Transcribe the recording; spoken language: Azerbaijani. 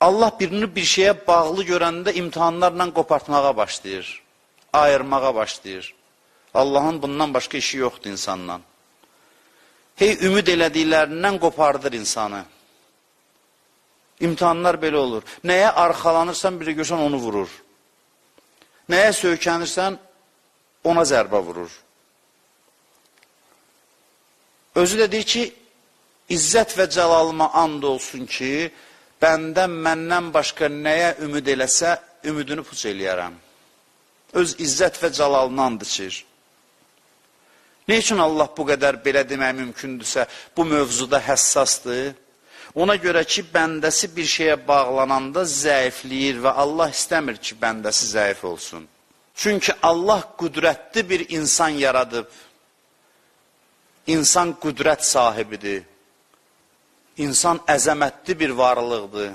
Allah birini bir şeyə bağlı görəndə imtahanlarla qopartmağa başlayır, ayırmağa başlayır. Allahın bundan başqa işi yoxdur insandan. Hey, ümid elədiklərindən qopardır insanı. İmtahanlar belə olur. Nəyə arxalanırsan, bir də görsən onu vurur. Nəyə söykənirsən, ona zərbə vurur. Özü də deyir ki, İzzət və cəlalıma and olsun ki, bəndən, məndən başqa nəyə ümid eləsə, ümidini puç eləyərəm. Öz izzət və cəlalına and içir. Nə üçün Allah bu qədər belə demək mümkündürsə, bu mövzuda həssasdır? Ona görə ki, bəndəsi bir şeyə bağlananda zəifləyir və Allah istəmir ki, bəndəsi zəif olsun. Çünki Allah qüdrətli bir insan yaradıb. İnsan qüdrət sahibidir. İnsan əzəmətli bir varlıqdır.